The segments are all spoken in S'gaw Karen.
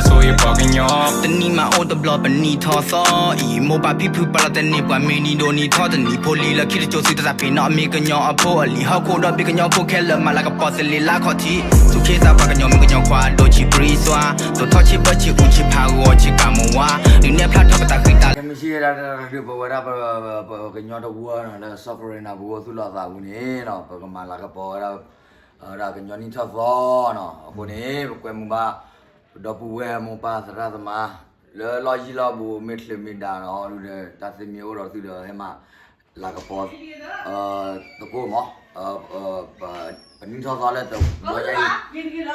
ဆိယပှၤကညီ တနံၣ်မးအိၣ်တဘျီပနံၣ်ထီၣ်သီအံၤ မိၢ်ပၢ်ဖံဖုပာ်လီၤတန့ၢ်ပှၤမ့ၢ်နံၤဒိၣ်နံၤထီတနံၣ် ဖိလံၤလၢခံတစိၤသုတသးပ့ၤနီၣ်အမ့ၢ်ကညီအဖိအလံၤ ဟီၣ်ခိၣ်ဒီဘ့ၣ်ကညီဖိခဲလၢာ်မၤလၤကပီၤသလ့ၤလၢခီၣ်ထံး သူၣ်ခ့သးပှၢ်ကညီမ့ၢ်ကညီခွါဒိၣ်ဆံးပြံသွါ သိးထီၣ်ဆံးဘၢဆံးအူဆံးဖးဂီၤဆံးကၤမူၤဝါ ဒုးနဲၣ်ဖျါထီၣ်ပတၢ်ဃံတၢ် ခဲမုၢ်ဆ့ၣ်ဒၣ်တၢ်ဒုးပဝဲဒၣ် ပကညီတဝၢနီၤ လၢစီၤကရ့နၤပူၤအိၣ်သူၣ်လီၤသးပူၤန့ၣ်နီၤ ပကမၤလၤကပီၤဝဲဒၣ် ဝဲဒၣ်ကညီနံၣ်ထီၣ်သီနီၤ အဃိန့ၣ် ပကွဲမုာ်ဘၣ် ပဒီပုၢ်ဝဲၢ်မိၢ်ပၢ်သရၣ်သမါ လၢလီၢ်ယံၤလီၢ်ဘူးမ့ၢ်ချုးမ့ၢ်ဒါဒီး တၢ်သ့မ့ၢ်အိၣ်ဒီးသုဒီးဟဲမၤလၤကပီၤ သကိးမး ပနံၣ်ထီၣ်သီလၢတဘျီညါအံၤ ခီဖျိလၢ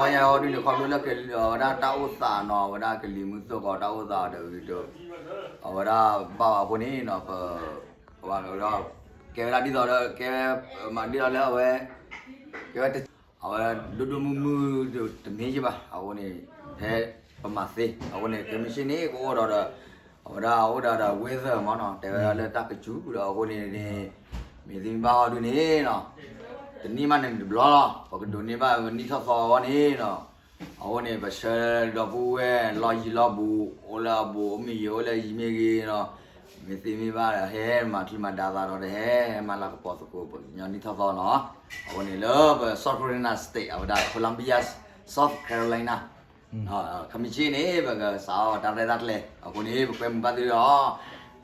ဝဲညါအီၤဒ်န့ၣ် ခီဖျိလၢကဝဲဒၣ်တၢ်အိၣ်သးနီၤ ဝဲဒၣ်ကလံၤမုၢ်သိၣ်ကီးတၢ်အိၣ်သးဒီး အဝဲဒၣ်ဘၣ်ဝဲအဃိန့ၣ်နီၤ ပ ကဲဝဲဒၣ်ဒ်သိးဒီး ကဲဝဲ မၤဒ်သိးလၢအဝဲ ကဲဝဲ အဝဲဒိၣ်ဒိၣ်မုၢ်မုၢ်တမ့ၢ်ယဘၣ် အဃိန့ၣ် ဖဲပမၤသ့ အဃိန့ၣ် ခဲမုၢ်ဆ့ၣ်န့ၣ် ကအိၣ်ဒီးဒီး အဝဲဒၣ်အိၣ်ဒီးဒီး weather မးနီၤ တဲဝဲဒၣ်လၢတၢ်ကစူၤဒီး အဃိန့ၣ်န့ၣ် မ့ၢ်သ့မ့ၢ်ဘၣ်ဟီဒုန့ၣ်နီၤ တနံၣ်မးန့ၣ်တဘျီလီၤ ပကဒိးန့ၢ်ဘၣ်နံၣ်ထီၣ်သီအဂီၢ်န့ၣ်နီၤ အဃိန့ၣ် ပဆၢဒီပုၢ်ဝဲၢ်လီၢ်ယံၤလီၢ်ဘူး အိၣ်လၢအဘူး အိၣ်မ့ၢ်ယံၤ အိၣ်လၢယံၤမ့ၢ်ဂ့ၤနီၤ မ့ၢ်သ့မ့ၢ်ဘၣ်ဒီး ဟဲမၤချုးမၤဒါသးဒီး ဟဲမၤလၤကပီၤသကိး ပကညီနံၣ်ထီၣ်သီနီၤ အဃိန့ၣ်လၢပ South Carolina State အဝဲဒၣ် Columbia South Carolina ခဲမုၢ်ဆ့ၣ်န့ၣ် ပကစးအီၣ်တၢ်ရဲၣ်တၢ်ကျဲၤ အဃိန့ၣ် ပကွဲမုာ်ဘၣ်သုဒီး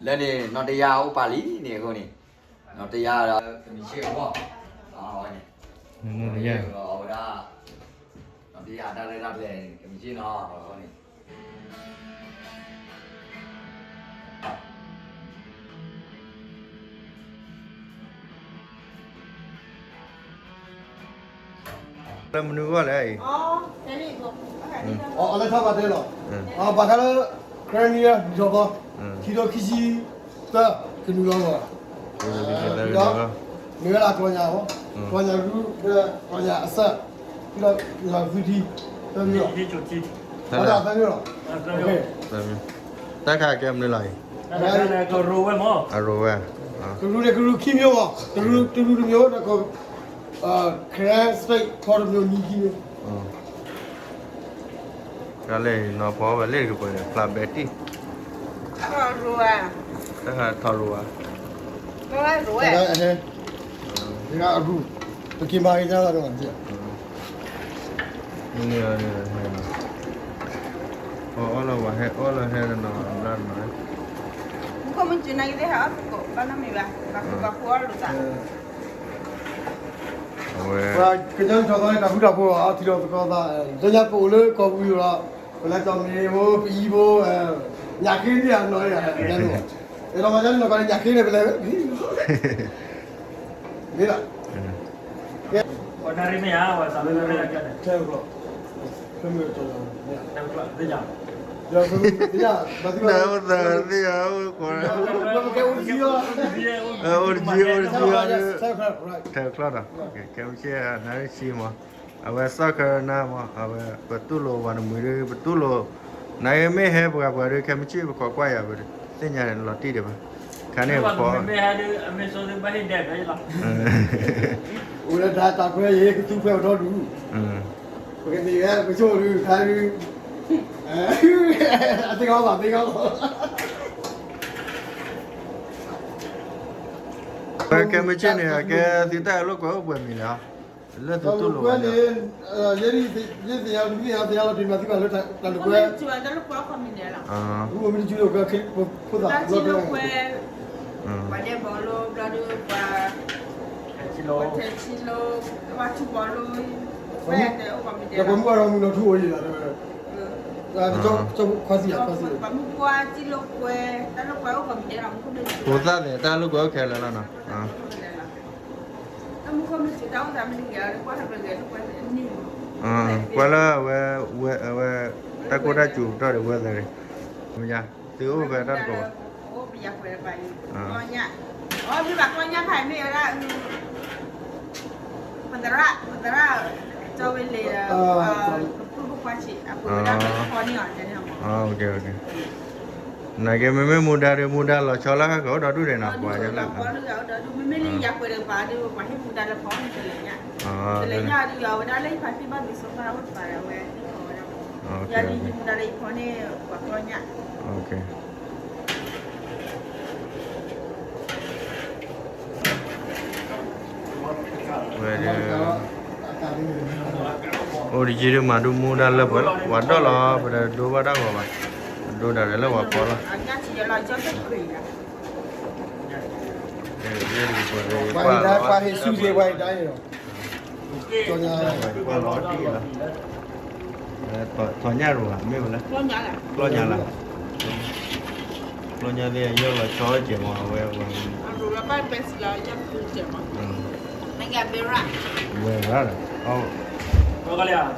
လၢန့ၣ် နီၢ်တယၢ်အိၣ်ပာ်လံန့ၣ် အဃိန့ၣ် နီၢ်တယၢ်ဒီး ခဲမုၢ်ဆ့ၣ်အဂီၢ် အဝဲဒၣ် နီၢ်တယၢ်တၢ်ရဲၣ်တၢ်ကျဲၤ ခဲမုၢ်ဆ့ၣ်နီၤ အဃိန့ၣ် လၢမနုၤအဂီၢ်လဲၣ်အံၤ, အလဲၤထီၣ်ဘၣ်တဲလီၤ, ဘၣ်ဃးလၢ Crimea နံၣ်ထီၣ်သီ, ခံထိခံဆံသၢ ကနုာ်လီၤလီၤ, ဒီး မ့ၢ်ဝဲဒၣ်ကျီညါ, ကျီညါရူ ကျီညါအဆၢ, ဒီးကျီညါသုထံ, သၢမံၤလီၤ, သၢမံၤလီၤ, တၢ်ခါကဲမနုၤလီၤအံၤ, အရိဝဲ, ကရူၢ်န့ၣ်ကရူၢ်ခံမျိုး, တရူၢ်တမျိုးဒီး Karen State ခီတမျိုးနံၤခံမျိုး, တၢ်လဲၤနီၤဖီဝဲလဲၤကပၤန့ၣ် ဖျါဘဲတံၢ်, တၢ်ထီရိဝဲ, အရူ, ပက့ၤမၤက့ၤညါလီၤ, မ့ၢ်န့ၣ်, အီၣ်လီၤဝဲဟဲအီၣ်လီၤဟဲတနီၤဘျါတနီၤ, မူခိၣ်မုၢ်စူၤနာ်က့ၤသ့ၣ်ဟဲအီၣ်သကိး ဘၣ်နီတမံၤဘၣ်, ဘၣ်ဃူဘၣ်ဖိးအီၣ်လိာ်သး အဝဲ ကညီထီၣ်သီန့ၣ် တၢ်ဃူတၢ်ဖိးအီၤ ထံလီၤသကိးသး, လၢညါပအိၣ်လၢကီၢ်ပူၤလီၤ, ပလဲၤကီၢ်မ့ၢ်ဖိ ပအံၤဖိ, ညၣ်ခ့န့ၣ်အနီၤ, အဲၣ်ဒိးမၤကန့ၣ်လီၤကီးန့ၣ် ညၣ်ခ့န့ၣ် ပလဲၤ, မ့ၢ်လီၤ, ကဲ, ထဲကျီ, ထဲကျီ, သ့ၣ်ညါ, သ့ၣ်ညါ, အိၣ်တက့ၢ်, အိၣ်တက့ၢ်, ထဲကျီဒီး, ခဲမုၢ်ဆ့ၣ် နၣ်ရံၣ်ဆံမး, အဝဲစီၢ်ခၢနၢ်မး, အဝဲ ပတူၢ်လိာ်ဝၤနမုာ်ဒီး ပတူၢ်လိာ်, နမ့ၢ်ဟဲပှၤပှၤဒီး ခဲမုၢ်ဆ့ၣ်ပခိးကွၢ်ယၤ ပသ့ၣ်ညါလီၤတံၢ်ဒံးဘၣ်, ခါန့ၣ်ပခိး အိၣ်လၢတၢ်တၢ်ခွဲအံၤ ကသူဖဲပဒီဒူၣ်, ပကန့ၢ်ဝဲ ပကဆိၣ်ဒုးခါဒုး, အသ့ၣ်ကီးဘၣ်သ့ၣ်ကီးလီၤ, ပခဲမုၢ်ဆ့ၣ်န့ၣ် ကဲသုတၢ်လိာ်ကွဲအိၣ်ပှဲၤမံၤလဲၣ်, လၢသုတူၢ်လိာ်ဝဲန့ၣ်, ယဲဒ်ယသ့ၣ်ညါလီၤ ဒ်သ့ၣ်ညါလီၤတ့ၢ်မၤသံဘၣ်လၢတၢ်လိာ်ကွဲ, မ့ၢ်တကၠူလီၤကွဲ, ဖိသၣ်လီၤကွဲ, ပှၤဒဲးဘီလိ ဘျီဒုး ပှၤ ထဲဆံလိ ပှၤထူဘီလိ, ပှၤမုၢ်ပှၢ်ဒီးမုၢ်နီၢ်ထူအိၣ်ယံၤလီၤ, ခွါသံၣ်, ပှၤမုၢ်ပှၢ်ထံလိာ်ကွဲ, တၢ်လိာ်ကွဲအိၣ်ကိးမံၤဒဲးလီၤ, ဖိသၣ်န့ၣ် တၢ်လိာ်ကွဲအိၣ်ခဲလၢာ်လီၤနီၤ, ကွၢ်လၢအဝဲ, အဝဲ, တၢ်ကိၢ်တၢ်စူၤပတီၢ်ဒီး weather န့ၣ်, မ့ၢ်ယါ, သုအိၣ်ဖဲတၢ်တကိးဘၣ်, ပသရၣ်, ပသရၣ်, ကၠီဝဲလဲၣ်, ပကွၢ်ဆံး, အပှဲၤဝဲဒၣ်ဖီန့ၣ်အီၤ, နာ်က့ မ့မ့ၢ်မူဒါဒီး မူဒါလီၤဆီလၢဟဲကအိၣ်ဒီဒူၣ်ဒံးနီၤ, ပှၤလၢ, မ့မ့ၢ်လၢယၤပှဲၤဒီးပာ်ဒီး ပှၤဟ့ၣ်မူဒါလၢဖီန့ၣ်တလဲၤညါ, တလဲၤညါဒီး အဝဲဒၣ်လၢယဖးသ့ၣ်ဘၣ်မံၤစီၤပၤအိၣ်တပၤဒီး အဝဲသ့ၣ်ကီးဝဲဒၣ် ယၤဒ်ယမူဒါလၢယဖီန့ၣ် ပှၤကျီညၣ် ဝဲဒၣ် အိၣ်တယံၤဒုးမၤဒုးမူဒါလၢပှဲၤလီၤ ပှၤဒီၣ်လီၤ ပတဒိဘၣ်တၢ်ဂီၤဘၣ် ပဒိဒၣ်လၢပှၤဖီလီၤ ပှၤဟ့ၣ်ဆူၣ်က့ၤပှၤဟ့ၣ်ဒါအံၤလီၤ ပှၤလီၤတံၢ်လီၤ ထီၣ်ညၣ်တအိၣ်ဘၣ် မ့ၢ်ဝဲလဲၣ် ကျီညၣ်လၢ ကျီညၣ်သ့ၣ် ယီၢ်လီၤဆီကဲးမး အဝဲဝဲ ဝဲရၣ်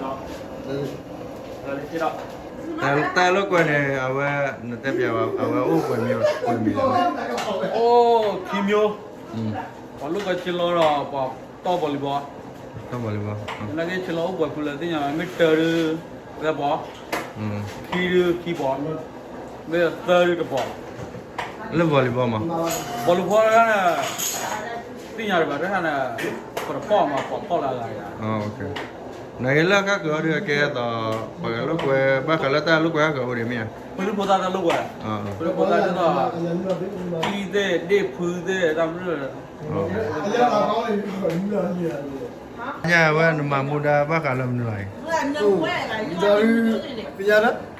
ဒီး တၢ်လိာ်ကွဲန့ၣ် အဝဲ နတဲပျဲ အဝဲအိၣ်ပှဲၤမံၤ ပှဲၤမံၤလီၤ အိၣ်ခံမျိုး ပှၤလိာ်ကွဲဆ့လီၤဒီး ပှၤတီၢ်ဘီလံၤဘီ တီၢ်ဘီလံၤဘီ နာ်က့ဆ့လီၤအိၣ်ပှဲၤဖုလၢသ့ၣ်ညါ မ့ၢ်တၢ်ဒုး သၢဘီ ခံဒုးခံဘီ မ့ၢ်သၢဒုးတဘီ လၢဘီလံၤဘီမး ဘီလံၤဘီတခါန့ၣ် သ့ၣ်ညါဒံးဘၣ်တခါန့ၣ် ပတဖီၣ်မး ပှၤဖီၣ်လၢအဂၤန့ၣ် နာ်က့လၢကါကၢၤအီၤဒုးအကဲသိး ပှၤကလိာ်ကွဲ ဘၣ်ဃးလၢတၢ်လိာ်ကွဲကၢၤအိၣ်ဒံးမ့ၢ်ဧါ ပှၤလိာ်ဖိသၣ်တၢ်လိာ်ကွဲ ပှၤလိာ်ဖိသၣ်ဒ်သိး သံသ့ၣ် ဒ့ၣ်ဖုသ့ၣ် တၢ်မနုၤ ညါဝဲနမၤမူဒါဘၣ်ဃးလၢမနုၤလီၤအံၤ သ့ၣ်ညါဒီး ခဲအံၤ စးသး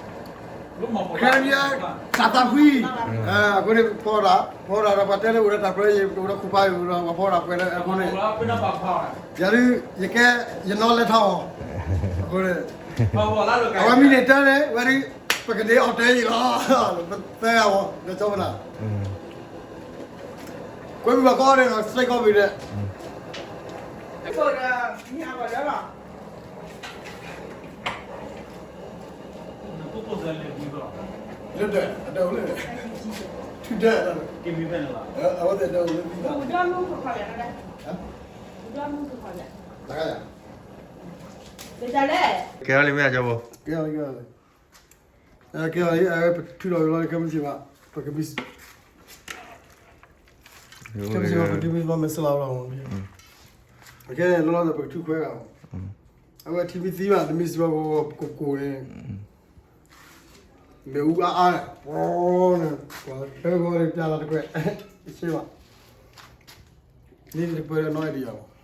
ဖှံ အဃိန့ၣ် ဖီဒၣ် ဖီဒၣ်ဒီးပှၤတဲလၢအိၣ်လၢတၢ်ပြၢယံၤ ပတအိၣ်ဒီးခိၣ်ဖးယံၤဒီး ပှၤဖီဒၣ်ပှဲၤလၢအဃိန့ၣ် ယၤဒုး ယကဲ ယနီၢ်လဲၤထီၣ်အီၤ အဃိန့ၣ် အဝဲမံၤန့ၣ်တၢ်န့ၣ် ဝဲဒုး ပကဒ့အီၤတဲယံၤလီၤ ပသၢဂၤဝဲ ဒီးကၠီပနၢ် ကွဲမုာ်ဘၣ်ကီၢ်န့ၣ်ဒီး စ့ၢ်ကီးမံၤဒီး လၢဒၢး အဒၢးအိၣ်လၢ ထူဒၢး အဝဲသ့ၣ်ဒၢးအိၣ်လၢသံဘၣ် တဂၤယၤ ကဲထီၣ်လံမ့ၢ်ဧါ ကၠီဖိ ကဲထီၣ်လံ ကဲထီၣ်လံ ပထုးလီၤဝဲလီၤ ခဲမုၢ်ဆ့ၣ်ဘၣ် ပကမံ ခဲမုၢ်ဆ့ၣ်ဘၣ် ပဒုးမံဘီမဲာ်စလါလီၤ ကဲလီၤလီၤ ပကထုးခွဲဂၤ အဝဲထံမံသံဘၣ် တမံၤစံးဘၣ် ကိၢ်ကိၢ်န့ၣ် မ့ၣ်အူအါအါန့ၣ် ပှၤန့ၣ် ပှၤဖဲဂီၤန့ၣ် ပျၢ်လီၤတကွဲး တဆ့ဘၣ် န့ၣ်တပၢၢ်ဒီးနီၢ်အံၤတယၤဘၣ်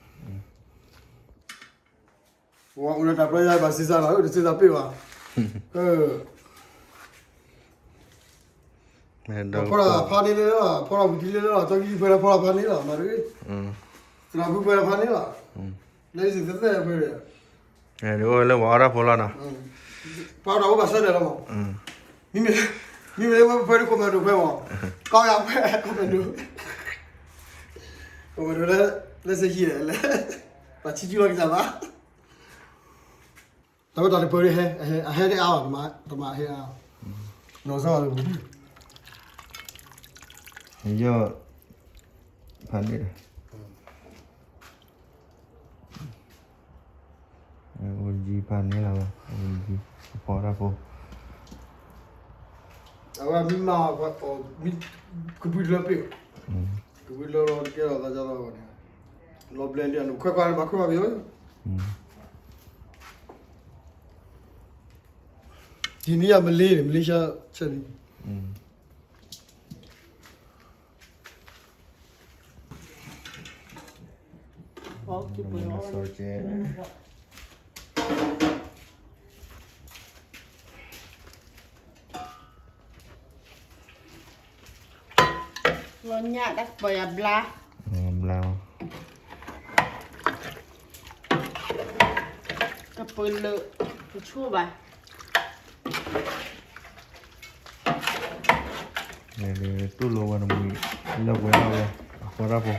ပှၤအိၣ်ဒီးတၢ်ပြၢယါဘၣ်စံးစၢ်လီၤ တစံးစၢ်ပ့ၢ်ဘၣ် ဖီတၢ်ဖးန့ၢ်လၢလီၤ ဖီတၢ်ဝံၤတံၢ်လၢလီၤ ကၠီကံဖဲလၢဖီတၢ်ဖးန့ၢ်လီၤ မၤတဂ့ၤ သရၣ်ဖုဖဲလၢဖးန့ၢ်လီၤ လၢယစံးသဲသဲဖဲ အိၣ်လၢပှၤအီၣ်တၢ်ဖိလီၤနီၤ ပှၤဒီးအိၣ်ဘၣ်ဆၢတဲာ်လီၤမး မ့မ့ၢ် မ့မ့ၢ်လၢဝဲပဖဲဒုးခိၣ်မဲာ်ဒိၣ်ဖဲမး ကီယၤဖဲခိၣ်မဲာ်ဒိၣ် ခိၣ်မဲာ်ဒိၣ်လၢ လၢစ့ဟံၣ်လဲၣ် ပှၤဆံးကၠူလီၤကစၢ်ဘၣ် တၢ်ဝဲတၢ်တပၢၢ် အဟဲတအါဘၣ် တမၤဟဲအါ နီၢ်စၢ်လၢပူၤ ယီၢ် ဖးန့ၢ် အိၣ်ယံၤဖးန့ၢ်လီၤဝဲ အိၣ်ယံၤ အဖီတၢ်ဖိ အဝဲမ့ၢ်မၤ မ့ၢ်ကဘုးတလၢပ့ၢ် ကဘုးတလၢလီၤ တကဲလီၤသးကလီၤန့ၣ် လီၤဘျဲလံ နခွဲးခွါန့ၣ် ဘၣ်ခွဲးခွါပယီၤ တနံၤအမလ့ၤန့ၣ် မလ့ၤဆှၢဆၢန့ၣ် လီၤညၣ်တၢ်ကပၢၤယၤဘျါ ဘျါ ကပၢၤလၢ တဆိၣ်ဘၣ် တူၢ်လိာ်ဝဲတမံၤ လၢပှဲၤထီၣ်ဝဲ အဃိတၢ်ဖိ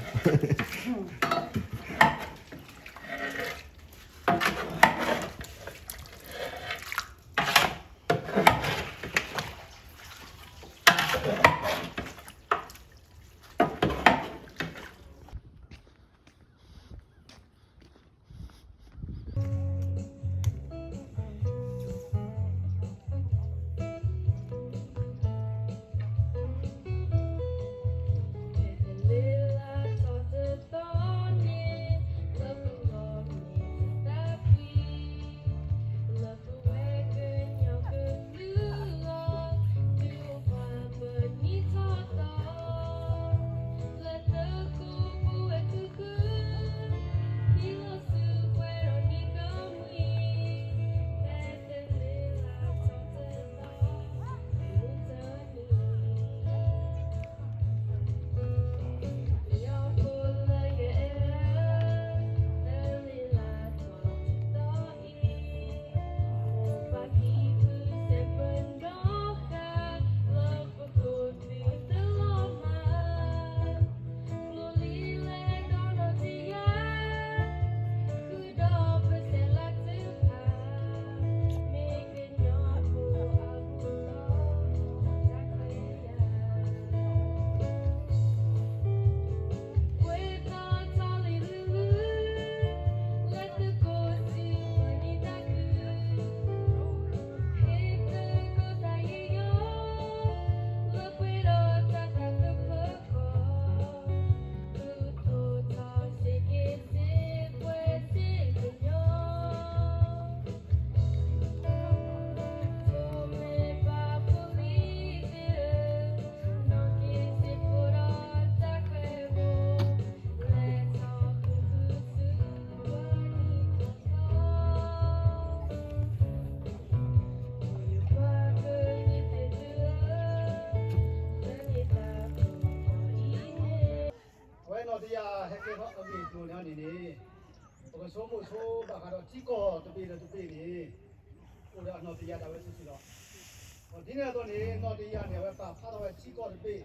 ဆိကမိၣ်ဆိဘၣ်ဃးဒီးထံကီၢ်တဘ့ၣ်ဒီးတဘ့ၣ်န့ၣ် အိၣ်ဒီးအနီၣ်တယၢ်ဒၣ်ဝဲစုာ်စုာ်လီၤ. ဒ်န့ၣ်အသိးန့ၣ် နီၣ်တယၢ်န့ၣ် အဝဲပာ်ဖျါထီၣ်ဝဲထံကီၢ်တဘ့ၣ်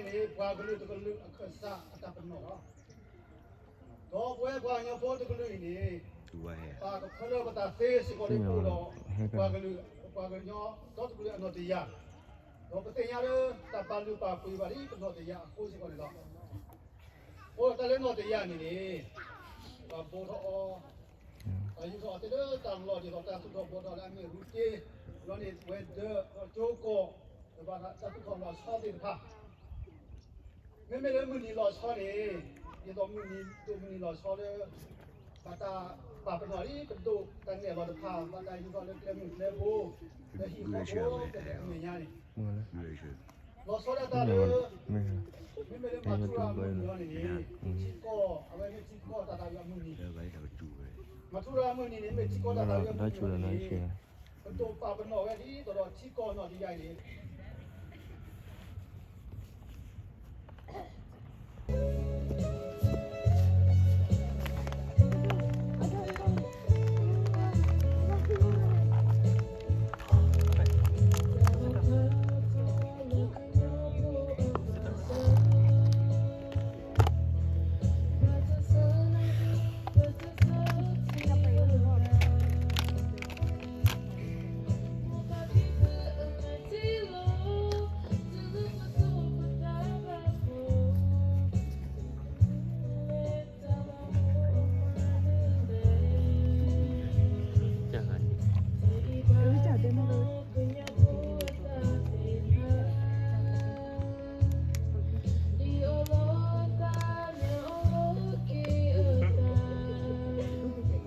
န့ၣ် ပှၤကလုာ်တကလုာ်အခၢၣ်စးအတၢ်ပနီၣ်လီၤ. ဒီးပဝဲပှၤကညီဖိတကလုာ်အံၤန့ၣ် ပာ်ကဖၢလၢပသးသ့စ့ၢ်ကီးန့ၣ် အိၣ်ဒီးပှၤကလုာ် ပှၤကညီဒီတကလုာ်အနီၣ်တယၢ်, ဒီးပသ့ၣ်ညါလၢတၢ်ပာ်လုၢ်ပာ်ပှ့ၤဘၣ်ဒ်ပနီၣ်တယၢ်အဃိစ့ၢ်ကီးန့ၣ်လီၤ. အဃိတၢ်လၢနီၣ်တယၢ်န့ၣ်န့ၣ် ပှၤဘိးထီၣ်အီၤ ပှၤယူၢ်ထီၣ်အီၤသ့လၢတၢ်လီၢ်ဒ်သိးတၢ်သူၣ်ထီၣ်ဘှီထီၣ်လၢအမ့ၢ်ရူတ့, လီၤန့ၣ်ဝဲဒၢး ဒီးကၠိကီၢ် ဒီးဘၣ်တၢ်သူၣ်ထီၣ်လီၤဆီသ့ၣ်တဖၣ် မ့မ့ၢ်လၢမုၢ်နံၤလီၤဆီန့ၣ် ဒ်သိးမုၢ်နံၤဒိၣ်မုၢ်နံၤလီၤဆီလၢ ဘၣ်တၢ်ပာ်ပနီၣ်လံပဒိၣ်တၢ်နဲၣ်လီၤတဖၣ် ဘၣ်တၢ်ယူၢ်ထီၣ်လၢကျဲမုၢ်ကျဲဘိ လၢဟံၣ်ဃီဖိတဖၣ်အမဲာ်ညါန့ၣ် လီၤဆီဒၣ်တၢ်လၢ မ့မ့ၢ်လၢမၤထူရၤအမုၢ်နံၤအီၤန့ၣ်န့ၣ် ထံကီၢ် အဝဲမ့ၢ်ထံကီၢ်တၢ်သးဝံၣ်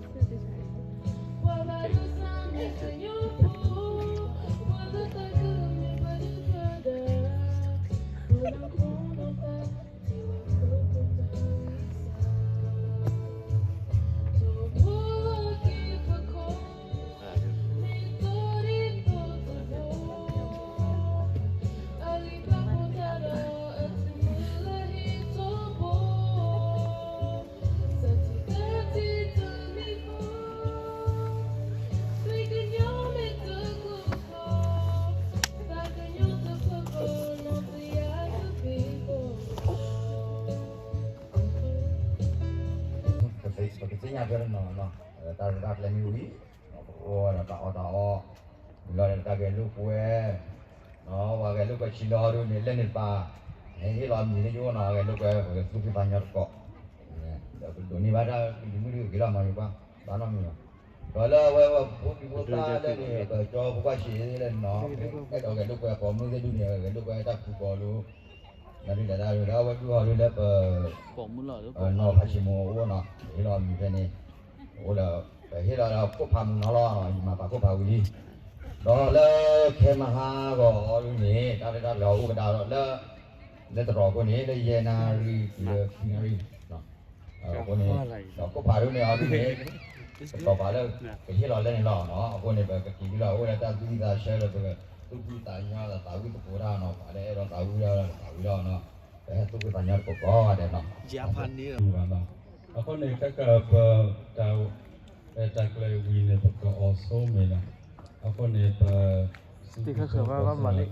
အမုၢ်နံၤ, မၤထူရၤအမုၢ်နံၤန့ၣ် မ့ၢ်ထံကီၢ်တၢ်သးဝံၣ်အမုၢ်နံၤအီၤန့ၣ်န့ၣ် ပဒိၣ်ပာ်ပနီၣ်ဝဲဒ်သိးဒီးထံကီၢ်နီၣ်တယၢ်အံၤန့ၣ် ပကသ့ၣ်ညါဖဲနီၤနီၤ တၢ်ရဲၣ်တၢ်ကျဲၤမ့ၢ်ဝံၤ ပကအိၣ်ဒီးတၢ်အီၣ်တၢ်အီ, လီၤဒီးတၢ်ဂဲၤလိာ်ကွဲ, ပှၤဂဲၤလိာ်ကွဲဆံလီၤဒ်န့ၣ် လၢန့ၣ်တပၤ, ဟဲဟ့ၣ်လီၤမံၤလၢယအိၣ်နီၤ ဂဲၤလိာ်ကွဲ ပကသူၣ်ဖှံသးညီတကိး, ဒီးပဒိးန့ၢ်ဘၣ်တၢ်ကဒုးမုၢ်ဒုး ဂ့ၤလီၤမၤယိၤကွၢ် ဘၣ်နီတမံၤလီၤ. ဒီးလၢအဝဲဖိဒံဖိသၣ်လၢန့ၣ် ပကၠီဖိခွါဆံးလၢန့ၣ်နီၤ အဲၣ်ဒိးဂဲၤလိာ်ကွဲပိာ်မုၣ်သ့ၣ်ဒုးန့ၣ် ဂဲၤလိာ်ကွဲတၢ်ဖုကီၤလိ နဒုးလဲၤတၢ်ဒုး ဒီးအဝဲဒုးအီၤဒုးလၢပ နီၢ်ဖးဆံးမူအအိၣ်နီၤ ဟ့ၣ်လီၤမံၤဖဲန့ၣ်, အိၣ်ဒီး ပဟ့ၣ်လီၤဒီးခိၣ်ဖးမုၢ်နီၤလီၤ ယမၤပာ်ခိၣ်ဖးဝံၤလံ, ဒီးလၢခဲမဟါဂီၤအီၤဒုးန့ၣ် တၢ်ရဲၣ်တၢ်ကျဲၤအီၤအိၣ်ကဒါဒီးလၢ လၢတရီးအဃိန့ၣ် လၢယဲၢ်နၣ်ရံၣ်တုၤလၢခွံနၣ်ရံၣ် အဃိန့ၣ် ဒီးခိၣ်ဖးဒ်န့ၣ်အီၤဒ်န့ၣ် ပတီၢ်ပာ်လၢ ပဟ့ၣ်လီၤလၢန့ၣ်လီၤနီၤ. အဃိန့ၣ် ပကက့ၤဒုလီၤ အိၣ်လၢတၢ်သူၣ်ဝံၣ်သးဆၢဒီး ပသူၣ်ဖှံသးညီ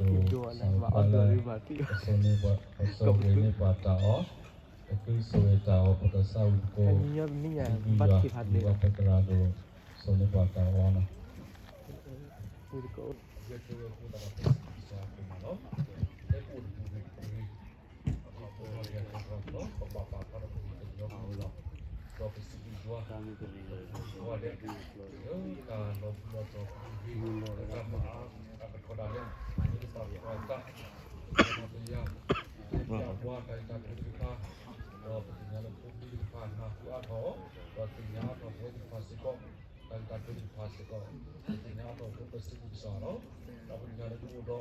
ဒီးသးဝံၣ်သကိးတၢ်နီၤ. ပှၤလၢအဲၣ်ဒိးသးဝံၣ်ဒီးသးဝံၣ်လီၤနီၤ. ပဟဲသူၣ်ဖှံသးညီသကိးကိးဂၤဒဲးနီၤ. အဃိန့ၣ် ခဲကပ တၢ် တၢ်ကျဲၤဝံၤန့ၣ် ပကအီၣ်ဆိမ့ၢ်နီၤ. အဃိန့ၣ် ပ စံးဘျုးကစၢ်ယွၤဒိၣ် ပဆိၣ်ဂ့ၤန့ၢ်ပှၤတၢ်အီၣ်, ပကဆိၣ်ဂ့ၤန့ၢ်ပှၤတၢ်အီၣ်, ပကစၢ်ဝံၤသကိး ဒုးယွၤဒုးပှၤပသရၣ်ဒိၣ် ဆိၣ်ဂ့ၤန့ၢ်ပှၤတၢ်အီၣ်နီၤ. ဒီးပသ့ၣ်ညါလၢဖိသၣ်သ့ၣ်တဖၣ် နၢ်ဟူအါထီၣ်, ဒီးသ့ၣ်ညါလၢဖိသၣ်သ့ၣ်တဖၣ်စ့ၢ်ကီး တၢ်ဂ့ၢ်တၢ်ကျိၤသ့ၣ်တဖၣ်စ့ၢ်ကီး, ပသ့ၣ်ညါအါထီၣ်အဃိ ပစံးဘျုးကစၢ်ယွၤလီၤ. ဒီးပသ့ၣ်ညါလၢတအိၣ်ဒီး ပတၢ်ရဲၣ်တၢ်ကျဲၤတဘျီညါသးလၢအခီၣ်ထံး, ဒီး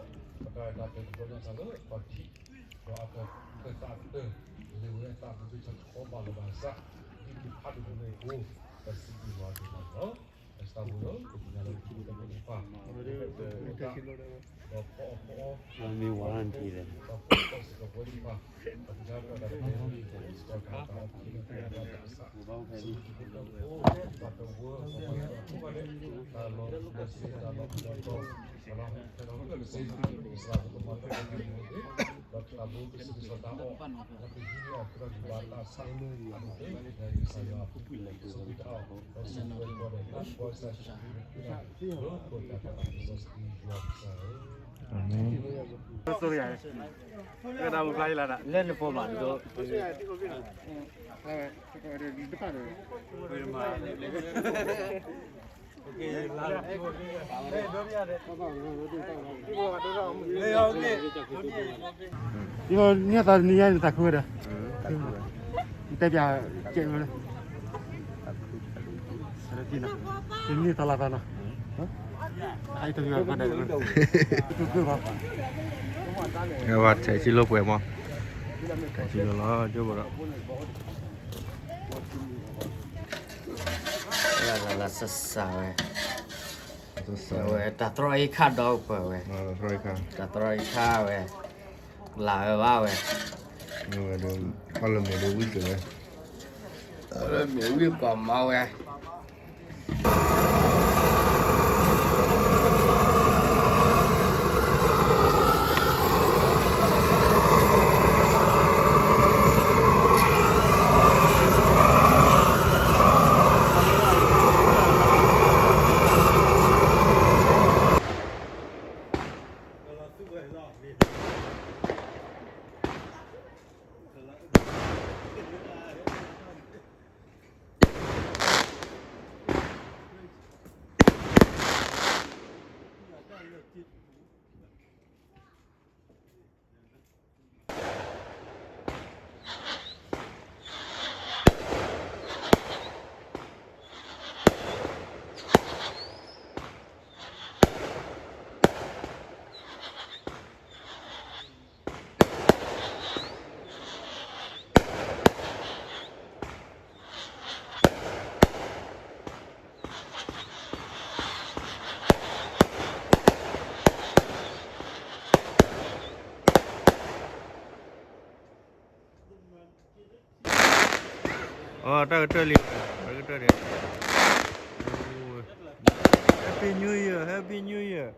အတၢ်ကသးကတၢၢ် လဲၤဝဲအသးကဘၣ်ဆၢထီၣ်ဘၣ်လီၤဘၣ်စး ဒ်ပဖးဒိၣ်ပူၤန့ၣ်အဃိ ပစံးဘျုးယွၤဒိၣ်မးန့ၣ်လီၤ. မ့ၢ်ဝါလၢနထံၣ်လဲၣ်. လၢနဖိမးဒိၣ်, န့ၢ်သးနံၤညါန့ၣ် သးခုဝဲဒီး, နတဲပၠးကဲဝဲလၢ တနံၣ်သီလါသီနီၤ, အဝဲထဲဆံလိပှဲၤမး, ထဲဆံလိလီၤ ကၠိဘိဒီး လၢလၢစစဝဲ, ဝဲတၢ်တြီအံၤခါဒီးပှဲၤဝဲ, တၢ်တြီအံၤခါဝဲ, လၢဝဲဘၣ်ဝဲ, ဝဲဒီး ပှၤလၢမဲာ်ဒီးဝံၣ်စၢၤဝဲ, လၢမဲာ်ဝံၣ်ကီၢ်မၤဝဲ အတၢ်ကတၢၢ်လံ, တၢ်ကတၢၢ်လံ, Happy New Year, Happy New Year,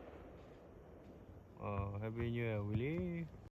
Happy New Year ဝံၤလံ.